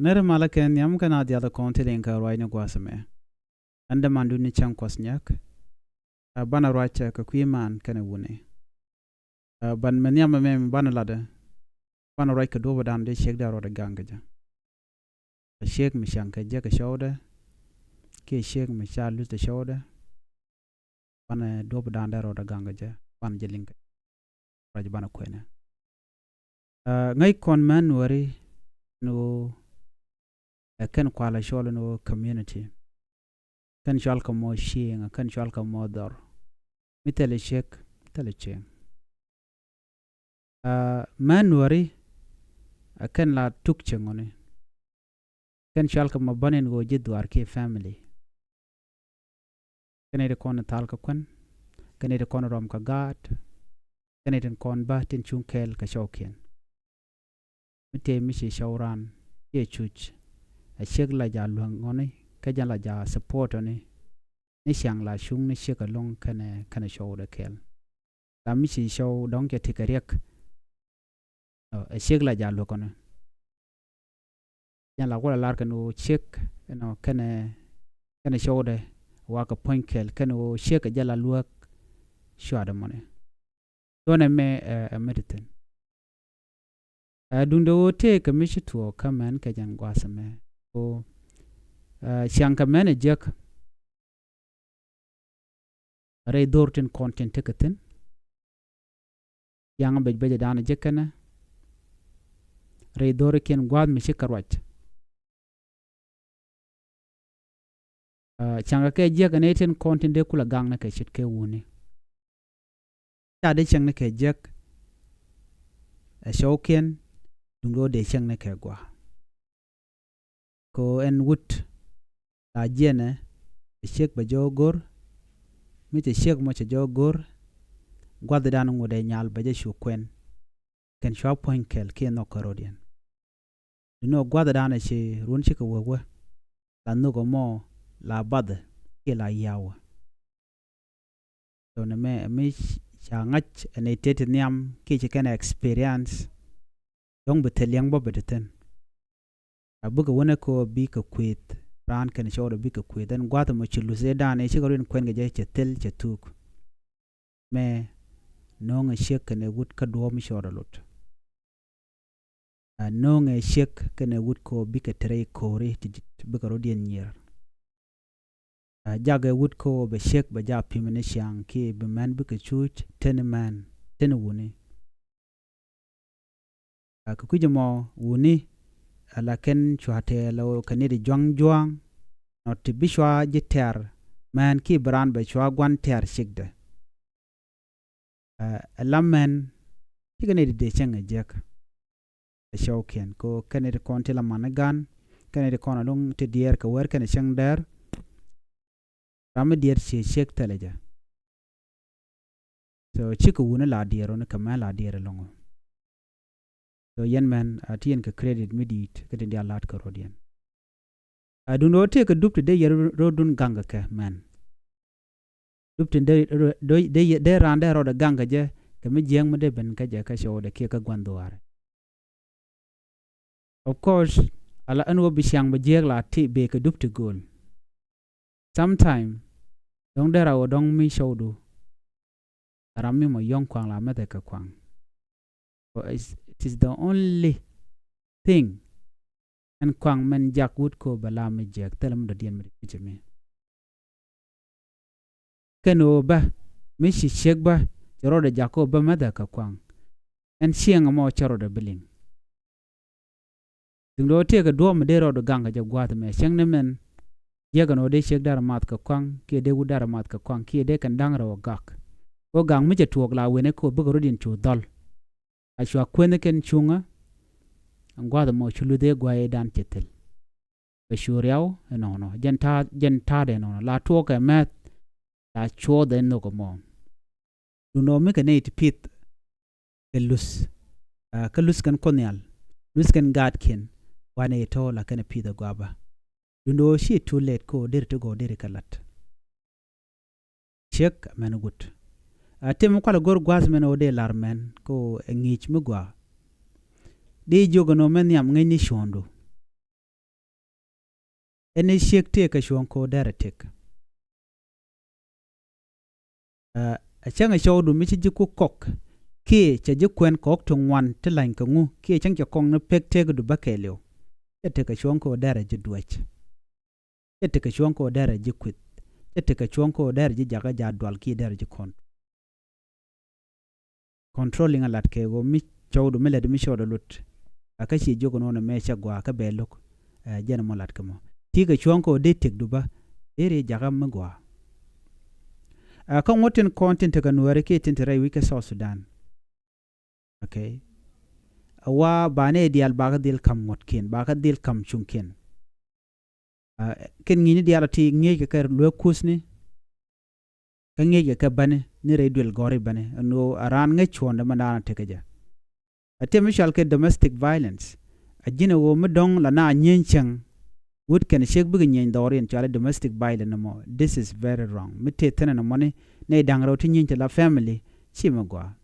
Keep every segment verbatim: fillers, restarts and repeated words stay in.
Nɛrɛ malä kɛ nhiam kɛn a dhiath kɔn thiliŋ kɛ ruacni gua̱a̱th ɛmɛ. Ɛn dämandu ni cäŋ Kuɔth Nyak. Ɛ banɛ ruac kɛ kui̱ man kɛnɛ wuni. Ɛ ban mɛ nhiam ɛmɛ mi banɛ latdɛ. Banɛ ruac kɛ duɔ̱ɔ̱pädan dee ciekdɛ rɔɔdɛ gaŋ kɛ jɛ. Ɛ ciek mi caŋ kɛ jɛ kɛ cɔwdɛ. Kiɛ ciek mi ca luth kɛ cɔwdɛ. Banɛ duɔ̱ɔ̱pädan dee rɔɔdɛ gaŋ kɛ jɛ. Banɛ jɛ liŋ kɛ ruac banɛ kuɛnɛ. Ɛ ŋäc kɔn män wääri ni ɣöö ɛ kɛn kualɛ cɔl ni ɣöö community. Kɛn cɔal kɛ mɔ cieŋ, kɛn cɔal kɛ mɔ dhɔr. Mi thilɛ ciek, thilɛ cieŋ. Ɛ män wääri ɛ kɛn la tuk cieŋ ɣɔni. Kɛn cɔal kɛ mɔ bäni ni ɣöö ji̱ dhuaar kiɛ family. Kɛn nɛy ti kɔn thal kɛ kuän. Kɛn nɛy ti kɔn rɔm kɛ gaat. Kɛn nɛy ti kɔn bä tin cuŋ kɛɛl kɛ cɔwkiɛn. Mi tëë mi ci cɔw raan kiɛ cuc. Ɛ ciek la ja̱ luäŋ ɣɔni kä jɛn la ja̱ support ɣɔni. Ni ciaŋ la cuŋ ni ciek ɛlɔ̱ŋ kɛnɛ kɛnɛ cɔwdɛ kɛɛl. La mi ci cɔw dɔ̱ŋ cɛ tekɛ riɛk. Ɛ ciek la ja̱ luäk ɣɔni. Jɛn la kulɛ lar kɛn ɣöö ciek ɛnɔ kɛnɛ kɛnɛ cɔwdɛ wa kɛ puɔ̱ny kɛl kɛn ɣöö ciek ɛ jɛ la luäk cua̱dɛ mɔni. Cuɔ̱nɛ mɛ ɛ ɛ mi ti thi̱n. Ɛ duundɛ ɣöö tëë kɛ mi ci tuɔɔk kä mɛn kɛ jɛn gua̱a̱th ɛmɛ ɣöö ɛ ciaŋ kɛ mɛn ɛ jiäk. Rɛy dho̱r tin kɔn tin tekɛ thi̱n. Yaŋ bec becɛ da̱a̱n jek kɛnɛ. Rɛy dho̱rikiɛn gua̱a̱th mi ci kɛ ruac. Ɛ ca̱ŋkɛ kɛ jiäk ɛ nɛy tin kɔn tin dee kulɛ gaŋ ni kɛ ce̱tkɛ wuni. Ca dee cieŋ ni kɛ jiäk ɛ cɔwkiɛn duŋdɛ ɣöö dee cieŋ ni kɛ gua̱a̱. Kɛ ɣöö ɛn wut la jiɛnɛ bɛ ciek bɛ jɔk go̱r. Mi cɛ ciek mɔ cɛ jɔk go̱r. Gua̱thdan ŋot ɛ nyal bɛ jɛ cu kuɛn. Kɛn cua puɔ̱ny kɛl kiɛ nhɔk kärɔ̱diɛn. Duŋni ɣöö gua̱thdan ɛ ci ruɔ̱n cikɛ wek wä. La nhök ɛmɔ la bathɛ kiɛ la ya̱wä. So nɛmɛ mi ca ŋa̱c ɛ nɛy tëë ti nhiam kiɛ ci kɛn experience. Dɔ̱ŋ bi thil liɛŋ bä bi ti thi̱n. A bikɛ wänɛ kɛ ɣöö bikɛ kuëth raan kɛn cɔwdɛ bikɛ kuëth ɛn gua̱a̱th ɛmɔ ci luth ëëdan ëë cikɛ ruin kuɛn kɛ jɛ cɛ thil cɛ thuk. Mɛ no̱o̱ŋɛ ciek kɛnɛ wut kä duɔ̱ɔ̱p mi cɔwdɛ lot. A no̱o̱ŋɛ ciek kɛnɛ wut kɛ ɣöö bikɛ te rɛy ko̱ri ti ji̱t bikɛ rɔ̱diɛn nyier. A jakɛ wut kä ɣöö bɛ ciek bɛ jak pi̱m ni ciaŋ kiɛ bi män bikɛ cuuc teni män teni wuni. A kɛ kui̱c ɛmɔ wuni ala kɛn cua tɛɛl ɣöö kɛ nɛy ti juaŋ juaŋ. Nɔ ti bi cua ji̱ tɛ̈r män kiɛ bi raan bɛ cua gua̱n tɛ̈r cikdɛ. Ɛ lam mɛn cikɛ nɛy ti dee cäŋ ɛ jiäk. Ɛ cɔwkiɛn kɛ ɣöö kɛn nɛy ti kɔn ti la man i̱ gan kɛn nɛy ti kɔn ɛlɔ̱ŋ ti diɛɛr kɛ wär kɛnɛ cäŋ dɛr. Ram mi diɛɛr ciɛ ciek thilɛ jɛ. So cikɛ wuni la diɛɛr ɣöö ni kɛ mɛn la diɛɛr ɛlɔ̱ŋ ɣöö. So yɛn mɛn a ti yɛn kɛ credit mi di̱i̱t kä tin diaal la̱t kärɔ̱diɛn. A duŋdɛ ɣöö tëëkɛ dup ti dee yɛn rɔ̱dun gaŋ kɛ kɛ mɛn. Dup tin dee dee dee raan dee rɔɔdɛ gaŋ kɛ jɛ kɛ mi jiääk mi dee ben kä jɛ kä cɔwdɛ kiɛ kä gua̱n dhuaarɛ. Of course ala ɛn ɣöö bi ciaŋ bɛ jiääk la ti bëë kɛ dup ti gööl. Sometime dɔ̱ŋ dee raw dɔ̱ŋ mi cɔwdu. Ram mi mɔ yɔ̱ŋ kuaŋ la mɛthɛ kɛ kuaŋ. It is the only thing ɛn kuaŋ mɛn jak wut kɛ ɣöö bɛ la mi jiääk thilɛ mi dɔ̱diɛn mi ti pi̱cɛ mi. Kɛn ɣöö bä mi ci ciek bä ci rɔɔdɛ jak kɛ ɣöö bä mɛthɛ kɛ kuaŋ. Ɛn cieŋ ɛmɔ cä rɔɔdɛ bi liŋ. Duŋdɛ ɣöö tëëkɛ duɔ̱ɔ̱p mi dee rɔɔdu gaŋ kɛ jɛ gua̱a̱th ɛmɛ cäŋ ni mɛn. Jiäkɛn ɣöö dee ciek dee rɔ math kɛ kua̱ŋ kiɛ dee wut dee rɔ math kɛ kua̱ŋ kiɛ dee kɛn da̱ŋ rɛw ɛ gak. Ɣöö gaŋ mi cɛ tuɔɔk la wen ɛ kɛ ɣöö bikɛ rɔ̱diɛn cu dhɔl. A cua kuenh kɛn cuŋä. Ɛn gua̱a̱th ɛmɔ cu luth ëë gua̱a̱cdan cɛ thil. Kɛ cu riaw ɛnɔnɔ jɛn ta̱a̱ jɛn ta̱a̱dɛ ɛnɔnɔ la tuɔɔkɛ mɛth. La cuɔɔth ɛn nhök ɛmɔ. Duŋdɛ ɣöö mi kɛ nɛy ti pith kɛ luth. Kä luth kɛn Kuoth Nhial luth kɛn gaatkiɛn. Wanɛ yɛ tɔ̱ la kɛn ɛ pith ɛ gua̱a̱ bä. Duŋdɛ ɣöö ci too late kä ɣöö deri ti gɔw deri kɛ la̱t. Ciek mɛn wut. A tëë mi kualɛ go̱r gua̱a̱th mɛn ɣöö dee la̱r mɛn kä ɣöö ɛ ŋi̱i̱c mi gɔaa. Dee jiök ɛn ɣöö mɛn nhiam ŋäcni cuɔ̱ɔ̱ŋdu. Ɛn i̱ ciek tëëkɛ cuɔ̱ŋ kɛ ɣöö derɛ tëk. Ɛ cäŋ ɛ cɔwdu mi ci ji̱ ku kɔk kiɛ cɛ ji̱ kuɛn kɔk ti ŋuan ti la̱ny kɛ ŋu kiɛ cäŋ cɛ kɔk ni pek tëëkdu bä kɛɛliw. Cɛ tëkɛ cuɔ̱ŋ kɛ ɣöö derɛ ji̱ duäc. Cɛ tëkɛ cuɔ̱ŋ kɛ ɣöö derɛ ji̱ kuith. Cɛ tëkɛ cuɔ̱ŋ kɛ ɣöö derɛ ji̱ jakä jaat dual kiɛ derɛ ji̱ kɔn. Controlling a lat kɛ ɣöö mi cɔwdu mi lɛt mi cɔwdu lut. A kä ci jiök ɛn ɣöö nɛ mɛ cɛ gɔaa kä bɛ lo̱k. Ɛ jɛn mɔ lat kɛ mɔ ti kɛ cuɔ̱ŋ kɛ ɣöö dee tëkdu bä. Dee ri jakä mi gɔaa. A kä ŋuɔ̱t tin kɔn tin tekɛ nuääri kiɛ tin te rɛy wi̱c kä South Sudan. Okay. A wa ba nɛ diaal ba kä dhil ka̱m ŋuɔ̱tkiɛn ba kä dhil ka̱m cuŋkiɛn. A kɛn ŋi̱i̱cni diaal a ti ŋi̱eeckɛ kɛ luek kuthni. Kä ŋi̱eeckɛ kɛ bäni ni rɛy duël gɔ̱ri bäni ɛn ɣöö a raan ŋäc cuɔ̱ɔ̱ŋdɛ mɛn raan a tekɛ jɛ. A tëë mi cɔal kɛ domestic violence. A ji̱n ɛ ɣöö mi dɔ̱ŋ la na nyieeny cäŋ. Wut kɛn ciek bikɛ nyieeny dhɔriɛn cɔal i̱ domestic violence ɛmɔ. This is very wrong. Mi tëë thi̱n ɛn ɛmɔni nɛy da̱ŋ rɛw ti nyieeny ti la family. Ci mi gɔaa.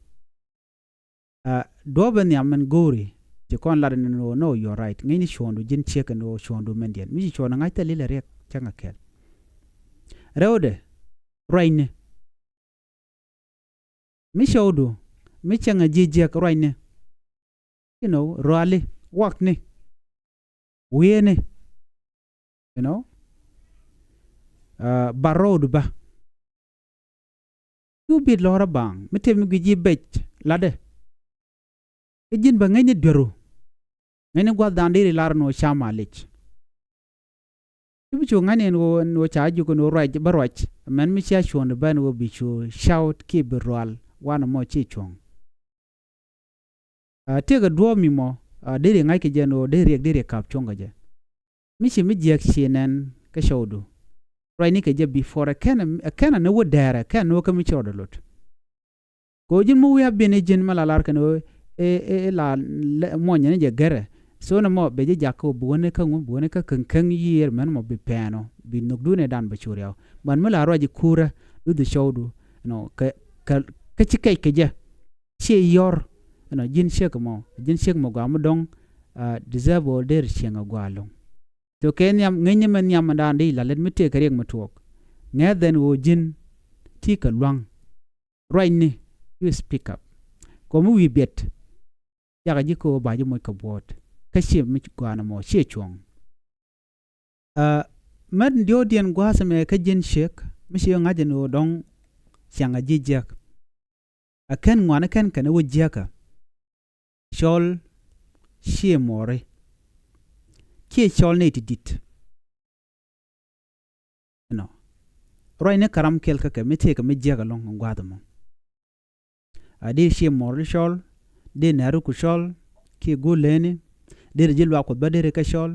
A duɔ̱ɔ̱p in nhiam min go̱o̱ri ci kɔn lat in ɣöö no, you are right. Ŋi̱cni cuɔ̱ɔ̱ŋdu ji̱n ciek in ɣöö cuɔ̱ɔ̱ŋdu mɛndiɛn mi ci cuɔ̱ɔ̱ŋdu ŋa̱c thil ilɛ riɛk cäŋ a kɛl. Rɛwdɛ ruacni. Mi cɔwdu mi cäŋ a ji̱ jiäk ruacni. You know, ruali, wakni, wi̱i̱ni. You know, uh, bar rɔɔdu bä. Cu bit lɔ̱rä baŋ mi tëë mi guic ji̱ bec latdɛ. Kä ji̱n bä ŋäcni dueru. Ŋäcni gua̱thdan deri lar ni wä ca malic. Ci bi cu ŋa̱cni ɛn ɣöö ɛn ɣöö ca juk ɛn ɣöö ruac bä ruac. Mɛn mi cia cuɔ̱ɔ̱ŋdɛ bä ɛn ɣöö bi cu ca̱wt kiɛ bi rual wanɛ mɔ ci cuɔ̱ŋ. A tëëkɛ duɔ̱ɔ̱p mi mɔ a deri ŋa̱c kɛ jɛ ɛn ɣöö deri riɛk deri kap cuɔ̱ŋ kɛ jɛ. Mi ci mi jiɛk ci nɛn kä cɔwdu. Ruacni kɛ jɛ before ɛ kɛn ɛ kɛn ɛ ni wä dɛɛrɛ kɛn ni wä kä mi ci rɔɔdɛ lot. Kɛ ɣöö ji̱n mi wi̱i̱ a bi̱n i̱ ji̱n mi la lar kɛn ɣöö ɛ ɛ ɛ la muɔnyɛ ni jɛ gɛrɛ. So ni mɔ bɛ ji̱ jak kä ɣöö bi wäni kä ŋu bi wäni kä käŋ käŋ yiëër mɛn mɔ bi pɛɛn ɔ bi nhökdun ɛ dan bɛ cu riaw. Mɛn mi la ruac i̱ kuurä duth i̱ cɔwdu. Ɛnɔ kɛ kɛ kɛ ci kɛc kɛ jɛ. Ciɛ yɔr ɛnɔ ji̱n ciek mɔ ji̱n ciek mɔ gɔaa mi dɔ̱ŋ. Deserve ɣöö der cieŋ ɛ gɔaa lo̱ŋ. So kɛ nhiam ŋäcni mɛ nhiam mɛ daan di la lät mi tëëkɛ riɛk mi tuɔɔk. Ŋɛ̈th ɛn ɣöö ji̱n ti kɛ lua̱ŋ. Ruacni, you speak up. Kɔ mi wi̱i̱ biɛt. Jakä ji̱ kɛ ɣöö ba ji̱ moc kɛ buɔ̱ɔ̱t kä ciɛ mi gua̱a̱n ɛmɔ ciɛ cuɔ̱ŋ. Mät diɔ̱ɔ̱kdiɛn gua̱a̱th ɛmɛ kä ji̱n ciek mi ci ɣä ŋa̱c ɛn ɣöö dɔ̱ŋ ciaŋ a ji̱ jiäk. A kɛn ŋuani kɛn kɛn ɛ wä jiäkä. Cɔl ciɛ muɔri. Ciɛ cɔl nɛy ti di̱t. Ɛnɔ ruacni karam kɛl kä kɛ mi tëëkɛ mi jiäk ɛlɔ̱ŋ ɛn gua̱a̱th ɛmɔ. A deri ciɛ muɔri cɔl, deri nɛɛri ku cɔl kiɛ go̱o̱l leni. Deri ji̱ luaak kuoth bä deri kɛ cɔl.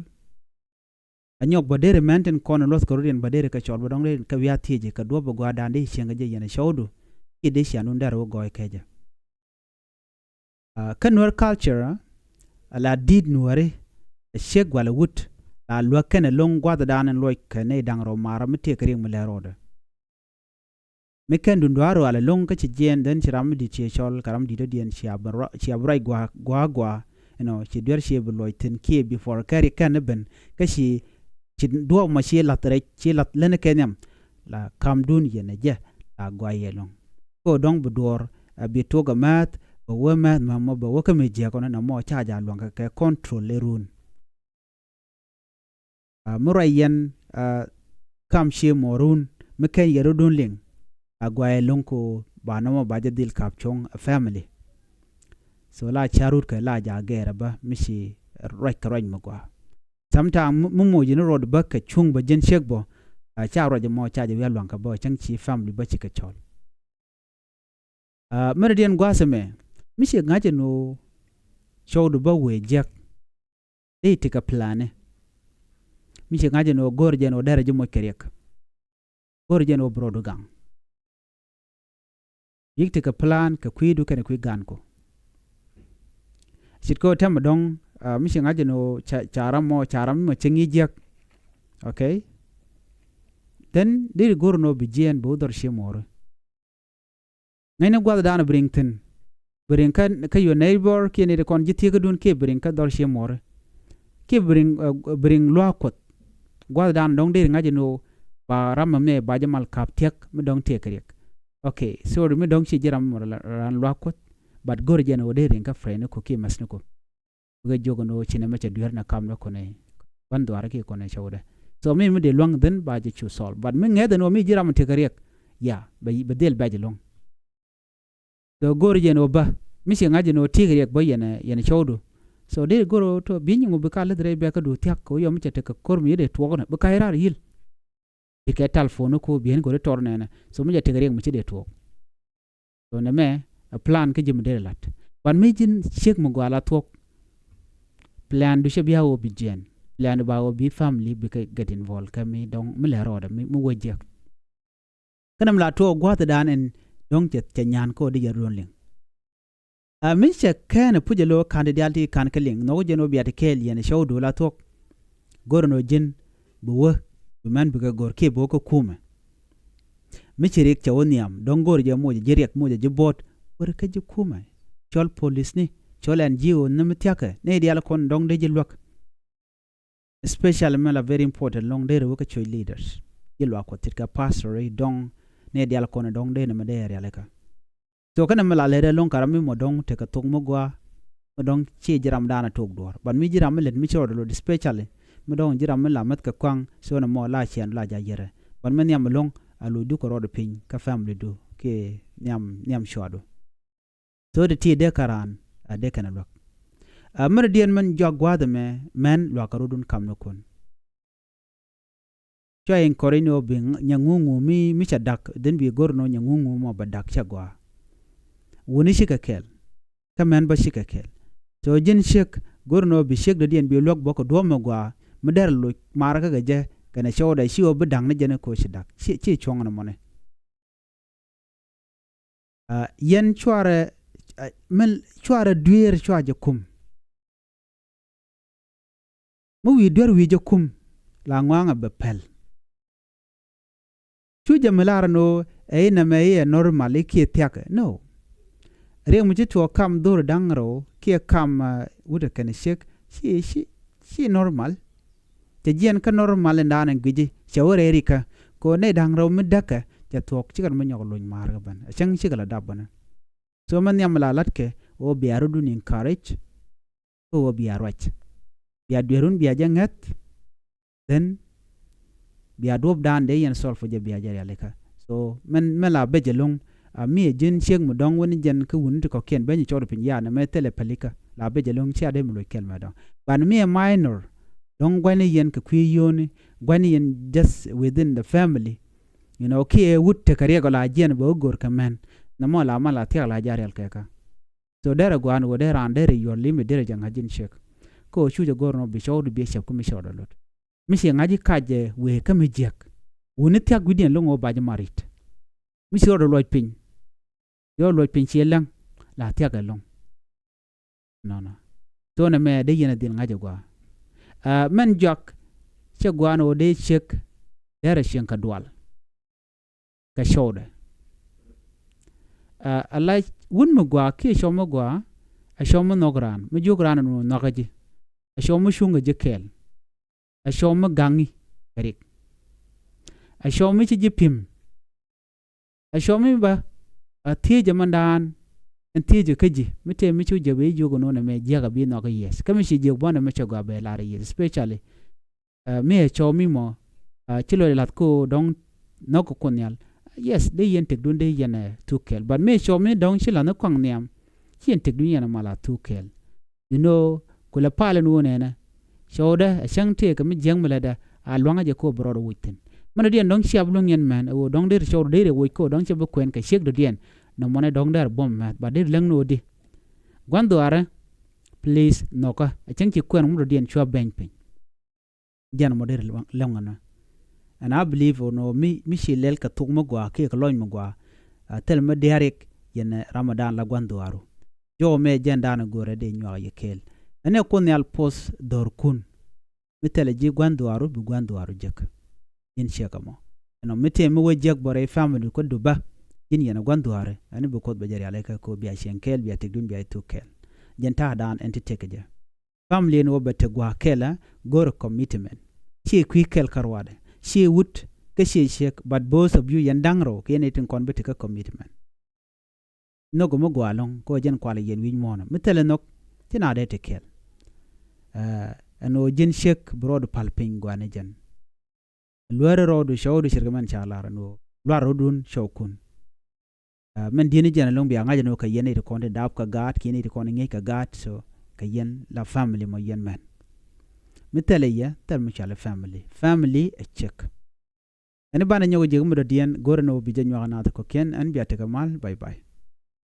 A nyɔk bä deri mɛn tin kɔn in luɔth kɛ rut in bä deri kɛ cɔl bä dɔ̱ŋ deri kɛ wiaa thieci kɛ duɔ̱p bä gua̱a̱r da̱a̱n deri cieŋ kɛ jɛ yɛn ɛ cɔwdu. Kiɛ deri ciandun deri wä gɔɔy kɛ jɛ. Kä nuäär culture a la di̱t nuääri. Ɛ ciek gualɛ wut la luäk kɛn ɛ lo̱ŋ gua̱th da̱a̱n in luɔc kɛ nɛy da̱ŋ rɛw maarä mi tëëk kɛ riɛk mi lɛr rɔɔdɛ. Mi kɛn dun dua̱a̱r rual ɛlɔ̱ŋ kä ci jiɛɛn dhän ci ram mi di̱t ciɛ cɔl kɛ ram di̱t dɔ̱diɛn cia bi ruac gua̱a̱ gua̱a̱ gua̱a̱. Ɛnɔ ci duer ciɛ bi luɔc thi̱n kiɛ bi puɔr kɛri kɛn ni ben kä ci ci duɔɔp mɔ ci lath rɛc ci lath leni kɛ nhiam. La kamdun yɛn ɛ jɛ la gua̱a̱ yɛ ɛlɔ̱ŋ. Kä dɔ̱ŋ bi duɔɔr ɛ bi tuɔk ɛ määth bɛ wee määth mɛ mɔ bɛ wee kä mi jiɛk ɔnɔ nɛ mɔ ca ja̱ lua̱ŋ kɛ kɛ control ɛ run. Mi ruac yɛn kam cie muɔrun mi kɛn yɛ rudun liŋ. A guayɛ lo̱ŋ ko ba nɔmɔ ba jɛ dhil kap cuɔ̱ŋ a family. So la ca rut kɛ la ja gɛɛrɛ bä mi ci ruac kɛ ruac mi gua. Sometimes mi moc ni ruɔt bä kɛ cuŋ bä ji̱n ciek bä. A ca ruac mɔ ca jɛ wi̱i̱ a luaŋ kɛ bä cäŋ ci family bä ci kɛ cɔl. Mɛrɛ diɛn gua̱a̱th ɛmɛ mi ci ŋa̱c ɛn ɣöö cɔwdu bä wëë jiäk. Dee tekɛ plani mi ci ŋa̱c ɛn ɣöö go̱o̱r jɛ ɛn ɣöö derɛ ji̱ moc kɛ riɛk. Go̱o̱r jɛ ɛn ɣöö bi rɔɔdu gaŋ. Yik tekɛ plan kɛ kui̱du kɛnɛ kui̱ ga̱a̱nku. Ce̱tkɛ ɣöö tɛmɛ dɔ̱ŋ mi ci ŋa̱c ɛn ɣöö ca ram mɔ ca ram mi mɔ cieŋ i̱ jiäk. Okay. Then deri go̱o̱r ɛn ɣöö bi jiɛɛn bi wä dhɔr cie muɔɔri. Ŋäcni gua̱thdan bi riŋ thi̱n. Bi riŋ kä kä your neighbor kiɛ nɛy ti kɔn ji̱ thiekädun kiɛ bi riŋ kä dhɔr cie muɔri. Kiɛ bi riŋ bi riŋ luaak kuɔth. Gua̱th dan dɔ̱ŋ deri ŋa̱c ni ɣöö ba ram mɛ ba jɛ mal ka̱p thiäk mi dɔ̱ŋ tëëk kɛ riɛk. Ok, sorry, mi dɔ̱ŋ ci ji̱ ram mɔ ran luaak Kuɔth. But go̱r jɛn ɣöö deri ŋä friend ni ku kiɛ mäth ni ku. Bikɛ jiök ni ɣöö ci nɛmɛ cɛ dueer ni kam ni kɔnɛ. Gua̱n dhuaar kiɛ kɔnɛ cɛ wä dɛ. So mi mi dee lua̱ŋ dhin ba jɛ cu solve. But mi ŋɛth ni ɣöö mi ji̱ ram mɔ tëëk kɛ riɛk. Ya, bɛ bɛ dhil bɛ jɛ lua̱ŋ. So go̱r jɛn ɣöö bä mi ci ŋa̱c jɛn ɣöö tëëk riɛk bä yɛn, yɛn cɔwdu. So dee go̱r ɣöö tɔ bi̱ny ŋu bi ka lith rɛy bɛ kä du thia̱k kɛ ɣöö yɔm mi cɛ tekɛ ko̱r mi yet dee tuɔɔk ni bi ka i̱ raar yi̱l. Ti kɛ telephone ni ko̱ bi̱n ko̱ dee tɔr nɛnɛ. So mi cɛ tekɛ riɛk mi ci dee tuɔɔk. So nɛmɛ a plan kä ji̱ mi dee lat. But mi ji̱n ciek mi gɔaa la thuɔ̱k. Plan du cɛ bia ɣöö bi jiɛn. Plan du ba ɣöö bi family bi kɛ get involved kɛ mi dɔ̱ŋ mi lɛ rɔɔdɛ mi wä jiɛk. Kä nɛmɛ la tuɔɔk gua̱thdan ɛn dɔ̱ŋ cɛ, cɛ nyan kä ɣöö di jɛ ruɔ̱n liŋ. A mi cɛ kɛn ɛ puc ɛ lo̱ ka̱n ti diaal ti ka̱n kä liŋ nhɔk jɛn ɣöö bia ti kɛɛl yɛn ɛ cɔw do̱l a thuɔ̱k. Go̱r ɛn ɣöö ji̱n bi wä bi mɛn bikɛ go̱r kiɛ bi wä kä kumɛ. Mi ci riɛk cɛ wä nhiam dɔ̱ŋ go̱r jɛ moc ɛ ji̱ riɛk moc ɛ ji̱ buɔ̱t wä ri kä ji̱ kumɛ. Cɔl polisni cɔl ɛn ji̱ ɣöö nhämi thia̱kɛ nɛy diaal kɔn dɔ̱ŋ dee ji̱ luäk. Especially mɛ la very important lɔŋ dee rɛ wä kä church leaders. Ji̱ luaak Kuɔth ce̱tkɛ pastor i̱ dɔ̱ŋ nɛ diaal kɔn dɔ̱ŋ dee nɛ mɛ dee rialikä. So kɛnɛ mɛ la lɛ rɛ lɔŋ karam mi mɔ dɔ̱ŋ tekɛ thok mi gɔaa mi dɔ̱ŋ ci ji̱ ram daanɛ tok duɔ̱ɔ̱r. But mi ji̱ ram mi lät mi ci rɔɔdɛ lot especially mi dɔ̱ŋ ji̱ ram mi la mäth kɛ kuaŋ so nɛ mɔ la ciɛn la ja yɛrɛ. But mi nhiam mi lo̱ŋ a lo̱c du kɛ rɔɔdɛ piny kä family du kiɛ nhiam, nhiam cuaadu. Thok ti ti dee kä raan a dee kɛn a luäk. A mɛn diɛn mɛn juak gua̱a̱th ɛmɛ mɛn luakä rot wun kam ni kun. Cua in kɔr in ɣöö bi nyɛ ŋuŋu mi, mi cɛ dak dhin bi go̱r nɔ nyɛ ŋuŋu mɔ bɛ dak cɛ gɔaa. Wuni cikɛ kɛl. Kä mɛn bä cikɛ kɛl. So ji̱n ciek go̱r nɔ bi ciek dɔ̱diɛn bi luäk bä kɛ duɔ̱ɔ̱p mɛ gɔaa mi dɛr loc marä kä kɛ jɛ kɛnɛ cɔwdɛ ci ɣöö bi da̱ŋ ni jɛn iko̱ ci dak ci, ci cuɔ̱ŋ ni mɔni. A, yɛn cuarɛ, a, mɛn cuarɛ dueer cua jɛ kum. Mi wi̱i̱ duer wi̱i̱ jɛ kum la ŋuaŋɛ bɛ pɛl. Cu jɛ mi lar ni ɣöö ɛ inɛ mɛ i̱ ɛ normal i̱ kiɛ thia̱kɛ. No. Riɛk mi ci tuɔɔk kam dhor da̱ŋ rɛw kiɛ kam, a, wut ɛ kɛn ciek ci, ci, ci normal. Cɛ jiɛn kä normal in da̱a̱n in gui̱ci cɛ wä rɛy rikä. Kɛ ɣöö nɛy da̱ŋ rɛw mi däkɛ cɛ thuɔ̱k cikɛ mi nyɔk luny ma̱a̱r kɛ ben. Ɛ cäŋ cikɛ la dap bänä. So mɛ nhiam mi la la̱tkɛ ɣöö bia rɔ̱dun encourage. Kä ɣöö bia ruac. Bia dueerun bia jɛ ŋäth. Then bia duɔ̱p da̱a̱n dee yɛn solve jɛ bia jɛ rialikä. So mɛn, mɛn la becɛ lo̱ŋ. A mi ɛ ji̱n ciek mi dɔ̱ŋ wen jɛn kä wuni ti kɔ̱kiɛn ben ci cɔɔd piny ya nɛ mɛ thilɛ pälikä la becɛ lo̱ŋ cia dee mi loc kɛl mɛ dɔ̱ŋ. Ban mi ɛ minor dɔ̱ŋ gua̱ni yɛn kɛ kui̱ yio̱ni gua̱ni yɛn just within the family. You know kiɛ wut tekɛ riɛk ɔ la jiɛn bɛ wä go̱r kɛ mɛn. Nɛ mɔ la ma la thiak la ja riɛl kɛ kä. So derɛ gua̱a̱n wä dee raan derɛ yuɔl limit derɛ jɛ ŋa̱c ji̱n ciek. Kä ɣöö cu jɛ go̱r nɔ bi cɔw di bi cɛp kä mi cɔw dɔ lot. Mi ci ŋa̱c i̱ kac jɛ wee kä mi jiäk. Wuni thiak wi̱diɛn lo̱ŋ ɣöö ba jɛ marit. Mi ci rɔɔdɛ luɔc piny. Yɔ luɔc piny ci läŋ la thiak ɛ lo̱ŋ. Nɔnɔ. Thonɛ mɛ dee yɛn a dhil ŋa̱c ɛ gua̱a̱. A, mɛn juak cɛ gua̱a̱n ɣöö dee ciek derɛ cieŋ kɛ dual. Kɛ cɔwdɛ. A, a la wun mi gɔaa kiɛ cɔw mi gɔaa, a cɔw mi nhɔk raan mi jiök raan ɛn ɣöö nhɔakä ji̱. A cɔw mi cuŋkɛ ji̱ kɛɛl. A cɔw mi gaŋi kɛ rik. A cɔw mi ci ji̱ pi̱m. A cɔw mi bä a thiec ɛmɛndan. Ɛn thiec kä ji̱ mi tëë mi cu jɛ bɛ jiök ɛn ɣöö nɛmɛ jiäk a bi nhɔk i̱ yes kä mi ci jiök bä nɛmɛ cɛ gɔaa bɛ lar i̱ yes especially. Ɛ, mi ɛ cɔw mi mɔ, ɛ, ci lɔc lath ko dɔ̱ŋ nhɔk kɛ Kuoth Nhial. Yes, dee yɛn tëkdun dee yɛn, ɛ, thuk kɛɛl. But mi ɛ cɔw mi dɔ̱ŋ ci lath ni kɔaŋ nhiam, ci yɛn tëkdun yɛn ɛ mal a thuk kɛɛl. You know, kulɛ pal ɛn ɣöö nɛnɛ cɔwdɛ ɛ cäŋ tëëkɛ mi jiäk mi lätdɛ a lua̱ŋä jɛ ko bi rɔɔdɛ woc thi̱n. Mɛn dɔ̱diɛn dɔ̱ŋ ciap luäŋ yɛn mɛn ɛ ɣöö dɔ̱ŋ dee ti cɔwdɛ dee rɛ woc ko dɔ̱ŋ cɛ bi kuɛn kɛ ciek dɔ̱diɛn. Nɔmɔnɛ dɔ̱ŋ dee rɛ buɔ̱m mɛth, but dee läŋ ni ɣöö di gua̱n dhuaarä. Please nhɔkä ɛ cäŋ ci kuɛn ŋut dɔ̱diɛn cua beny piny. Jɛn mɔ deri läŋ ɛnɔ. And I believe ɔnɔ mi, mi ci lɛl kɛ thuk mi gɔaa kiɛ kɛ lɔny mi gɔaa. A, thil mi diarik yɛn, ɛ, Ramadan la gua̱n dhuaaru. Jɔw mɛ jɛn daanɛ go̱rɛ dee nyuak yɛ kɛɛl. Ɛn ɛ Kuoth Nhial poth dhɔrkun. Mi thilɛ ji̱ gua̱n dhuaaru bi gua̱n dhuaaru jek. Ji̱n ciek ɛmɔ. Ɛnɔ mi tëë mi wee jek bɔ rɛy family kä dubä. Ji̱n yɛn ɛ gua̱n dhuaari. Ɛn bi Kuoth bɛ jɛ rialikä ko bia cieŋ kɛɛl bia tëkdun bia thuk kɛɛl. Jɛn ta̱a̱ daan ɛn ti tëk jɛ. Family ni wä bɛ te gua̱a̱k kɛlä go̱rɛ commitment. Ci Ciɛ kui̱ kɛl kä ruaadɛ, ciɛ wut kä ciɛ ciek, but both of you yɛn da̱ŋ rɛw kɛ yɛn ɛ tin kɔn bi ti kä commitment. Nhök mi gɔaa ɛlɔ̱ŋ kɛ ɣöö jɛn kualɛ yɛn wi̱c muɔ̱ɔ̱n mi thilɛ nhök. Ci na dee ti kɛl. Ɛn ɣöö ji̱n ciek bi rɔɔdu pal piny gɔaa ni jɛn. Luäri rɔɔdu cɔwdu ce̱tkɛ mɛn ca lar ɛn ɣöö luar rɔɔdun cɔwkun. Mɛn di̱n jɛn ɛlɔ̱ŋ bia ŋa̱c ɛn ɣöö kɛ yɛn iti kɔn ti dap kɛ gaat kiɛ yɛn iti kɔn ŋi̱eec kɛ gaat, so kɛ yɛn la family mɔ yɛn mɛn. Mi thilɛ yɛ thil mi cɔalɛ family, family ɛ ciek. Ɛn i̱ banɛ nyɔk ji̱ mi dɔ̱diɛn go̱rɛ ni wä bi jɛ nyuak anath kɔ̱kiɛn. Ɛn bia tekɛ mal. Bye bye.